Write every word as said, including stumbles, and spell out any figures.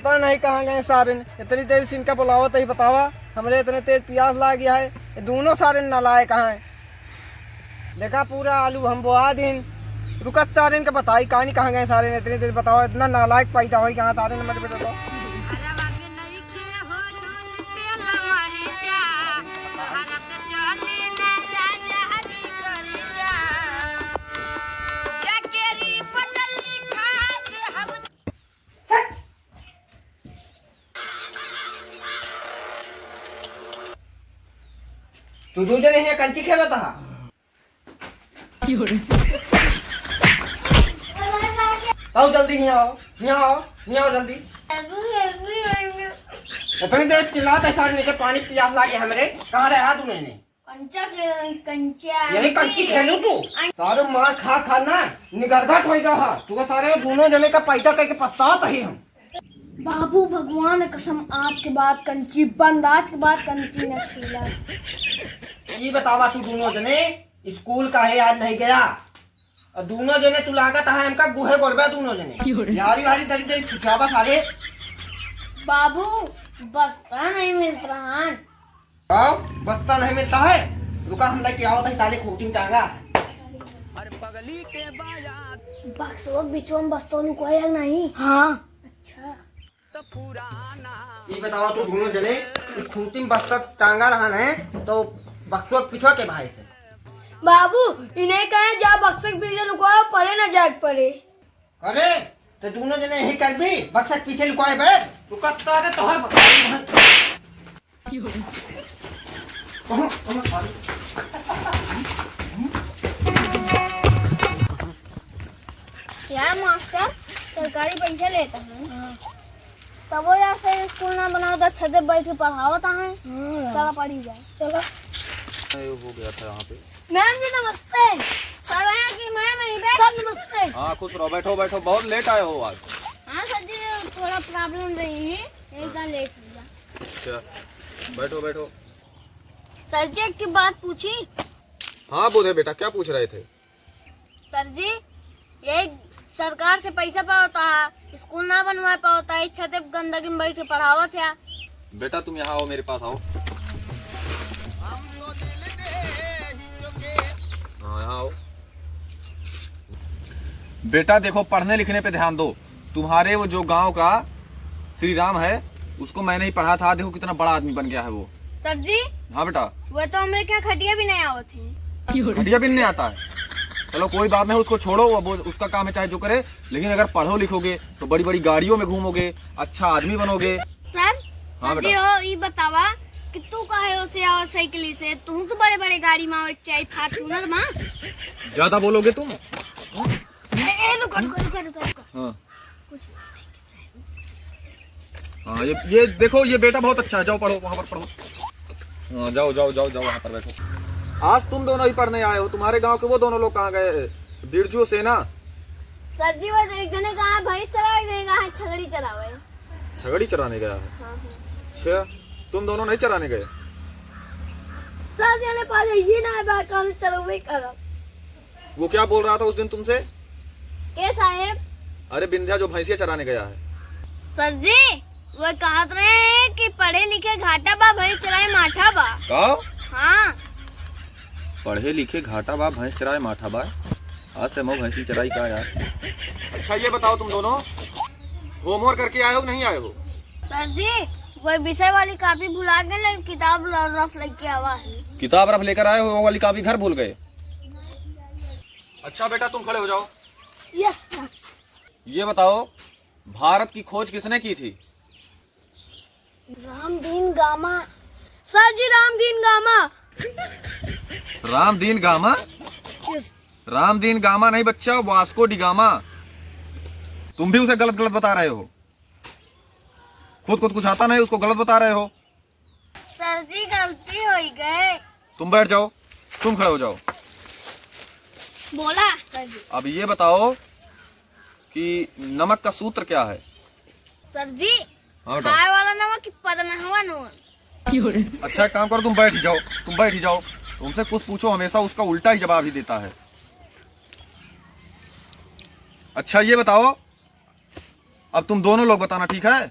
पता नहीं कहाँ गए सारेन, इतनी देर से इनका बुलावत ही। बतावा, हमरे इतने तेज पियास लाग गया है, ये दोनों सारेन नालायक हैं। देखा, पूरा आलू हम बोआ दिन, रुकत सारेन का बताई, कहानी कहाँ गए सारेन, इतनी देर बतावा, इतना नालायक पैदा होई कहाँ सारेन, मत बताओ। तू दू जने हियाँ कंची खेलत हा? आओ जल्दी, हियाँ आओ, हियाँ आओ, हियाँ आओ जल्दी। इतनी देर चिल्लात है सारे, लेके पानी पियास लागे हमरे। कहाँ रहा तू मैंने? कंचा खेलन, कंचा। यही कंची खेलू तू? सारे मार खा खा ना निगरगट होई गा हा। तू सारे दोनों जने का पैदा करके पछतात ही हम। बाबू, भगवान कसम, आज के बाद कंची बंद, आज के बाद कंची न खेला। ई बतावा तू दोनों जने स्कूल काहे आज नहीं गया? और दोनों जने तू लागत है हमका गुहे गोड़बे दोनों जने। क्यों रे? यारी वारी दरी दरी छुटावा सारे। बाबू, बस्ता नहीं मिलत रहन। आओ, बस्ता नहीं मिलता है? रुका, हम लेके आओ तो साले खूंटी में टांगा। बक्सवा के बिचवा में बस्ता लुकाया नहीं? हाँ। अच्छा। ई बतावा तू दोनों जने, ई खूंटी में बस्ता टांगा रहन है, तो बक्सवा के पिछवा के भाई से? बाबू, इन्हें कहे जा बक्सा के पीछे लुकाओ, पढ़े ना जाए पड़े। अरे, तो दोनों जने यही करबी, बक्सा के पीछे लुकाए बे। तू कत्ता रे, तोहर बक्सा। कहाँ, कहाँ, कहाँ? यार मास्टर, सरकारी पैसा लेता है। हाँ। तबो यार सही स्कूल ना बनाओ तो छते बैठ के पढ़ावत है। हाँ। चला पढ़ी जाए। चलो। ये हो गया था यहाँ पे। मैम जी नमस्ते। सर यहाँ की मैम यहीं पे। सर नमस्ते। हाँ, खुश रहो, बैठो, बैठो, बहुत लेट आए हो आज। हाँ सर जी, थोड़ा प्रॉब्लम रही है, एक बार लेट हुआ। अच्छा, बैठो, बैठो। सर जी, एक ठे बात पूछी? हाँ बोधे बेटा, क्या पूछ रहे थे? सर जी, ये सरकार से पैसा पावता है, स्कूल ना बनवा पावता है, छते पे गंदगी में बैठ के पढ़ावत है। बेटा तुम यहाँ आओ, मेरे पास आओ। हाँ, यहाँ आओ। बेटा देखो, पढ़ने लिखने पे ध्यान दो। तुम्हारे वो जो गांव का श्री राम है, उसको मैंने ही पढ़ा था। देखो कितना बड़ा आदमी बन गया है वो। सर जी। हाँ बेटा। वो तो हमरे क्या खटिया भी नहीं आवत है। खटिया भी नहीं आता है? चलो कोई बात नहीं, उसको छोड़ो, वो, वो उसका काम है चाहे जो करे, लेकिन अगर पढ़ो लिखोगे तो बड़ी बड़ी गाड़ियों में घूमोगे, अच्छा आदमी बनोगे। सर, हाँ सर जी, बेटा। हो ई बतावा कि तू काहे ओसे आवा साइकिल से, तू तो बड़े बड़े गाड़ी में आवे चाहे Fortuner में। ज्यादा बोलोगे तुम। ए, ए, रुको, रुको, रुको, रुको, रुको। हाँ। हाँ, ये, ये देखो, ये बेटा बहुत अच्छा है, जाओ पढ़ो, वहाँ पर पढ़ो। हाँ, जाओ, जाओ, जाओ, जाओ, वहाँ पर बैठो। आज तुम दोनों ही पढ़ने आए हो, तुम्हारे गांव के वो दोनों लोग कहाँ गए? बिरजू, सेना? सर जी, वो एक जने कहाँ भैंस चरावे, एक जने कहाँ छगड़ी चरावे। छगड़ी चराने गया है? हाँ, हाँ। अच्छा, तुम दोनों नहीं चराने गए? सर जी, हमारे पास ये ना है, बात कहाँ से चलो, वही करो। वो क्या बोल रहा था उस दिन तुमसे? के साहेब? अरे बिंध्या जो भैंसिया चराने गया है। सर जी, वो कहत रहे हैं कि पढ़े लिखे घाटा बा, भैंस चराए माठा बा। का? हाँ। पढ़े लिखे घाटा बा, भैंस चराए माठा बा। आज से मऊ भैंसी चराई का यार। अच्छा ये बताओ तुम दोनों, homework करके आए हो कि नहीं आए हो? सर जी, वो विषय वाली कॉपी भुला गए, लेकिन किताब र-, रफ लेके आवा है। किताब रफ लेकर आए हो, वो वाली कॉपी घर भूल गए? अच्छा बेटा, तुम खड़े हो जाओ। यस सर। ये बताओ, भारत की खोज किसने की थी? रामदीन गामा। सर जी, रामदीन गामा। रामदीन गामा? यस। रामदीन गामा नहीं बच्चा, वास्को डिगामा। तुम भी उसे गलत गलत बता रहे हो। खुद को तो कुछ आता नहीं, उसको गलत बता रहे हो। सर जी, गलती हो गई। तुम बैठ जाओ, तुम खड़े हो जाओ। बोला सर जी। अब ये बताओ कि नमक का सूत्र क्या है? सर जी, हाँ बेटा। खाए वाला नमक कि पदनहवा नमक? अच्छा एक काम करो, तुम बैठ ही जाओ, तुम बैठ ही जाओ। तुमसे कुछ पूछो, हमेशा उसका उल्टा ही जवाब ही देता है। अच्छा ये बताओ, अब तुम दोनों लोग बताना, ठीक है?